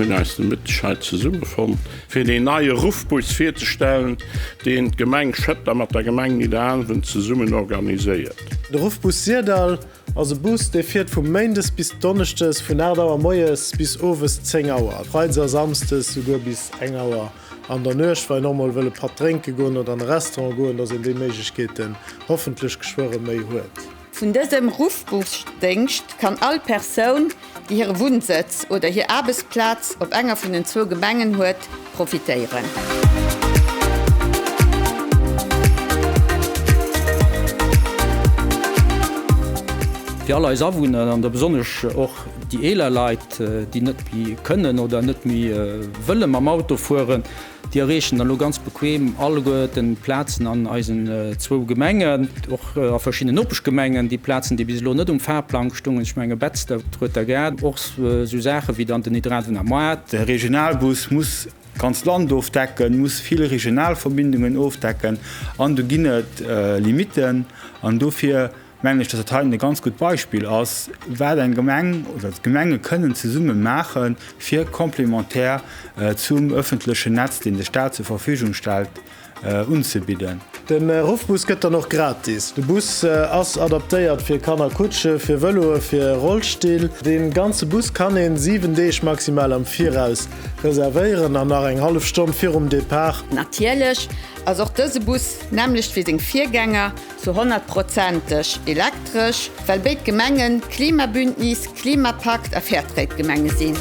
hunn eis de Mëtteg hei zesummefonnt, fir deen neie Ruffbus virzestellen, deen d'Gemeng Schëtter mat der Gemeng Nidderaanwen zesummen organiséiert. De Ruffbus Syrdall ass e Bus, dee fiert vu méindes bis donneschdes vun 8 Auer moies bis owes 10 Auer, freides a samsdes souguer bis eng Auer an der Nuecht, wa een och mol wëll e Patt drénke goen oder an e Restaurant goen, dass een déi Méiglechkeeten hoffentlech geschwë rëm méi huet. Vun dësem Ruffbusdéngscht kann all Persoun, déi hire Wunnsëtz oder hir Aarbechtsplaz op enger vun den zwou Gemengen huet, profitéieren. Fir all eis Awunner, an da besonnesch och déi eeler Leit, déi net méi kënnen oder net méi wëlle mam Auto fueren, Déi erreechen dann elo ganz bequem alleguerten d'Plazen an eisen zwou Gemengen, och a verschiddenen Nopeschgemengen, déi Plazen, déi bis elo net um Fahrplang stungen, ech menge Betzder, Truetergard, och esou Saache wéi dann den Nidderaanwener Moart. De Regionalbus muss d'ganzt Land ofdecken, muss vill Regionalverbindungen ofdecken an do ginn et Limitten an dofir mengen ech, dass dat heiten e ganz gutt Beispill ass, wat eng Gemeng oder d'Gemenge kënnen zesumme maachen, fir complémentaire zum öffentlechen Netz, deen de Stat zur Verfügung stellt, unzebidden. De Ruffbus gëtt dann och gratis. De Bus ass adaptéiert fir Kannerkutsche, fir Vëloe, fir Rollstill. Dee ganze Bus kann een 7 Deeg maximal am Viraus reservéieren an nach eng hallef Stonn virum Depart. Natierlech ass och dëse Bus, nämmlecht wéi seng Virgänger, Zu honnertprozenteg elektresch, well béid Gemengen Klimabündnis, Klimapakt a Fairtrade-Gemenge sinn.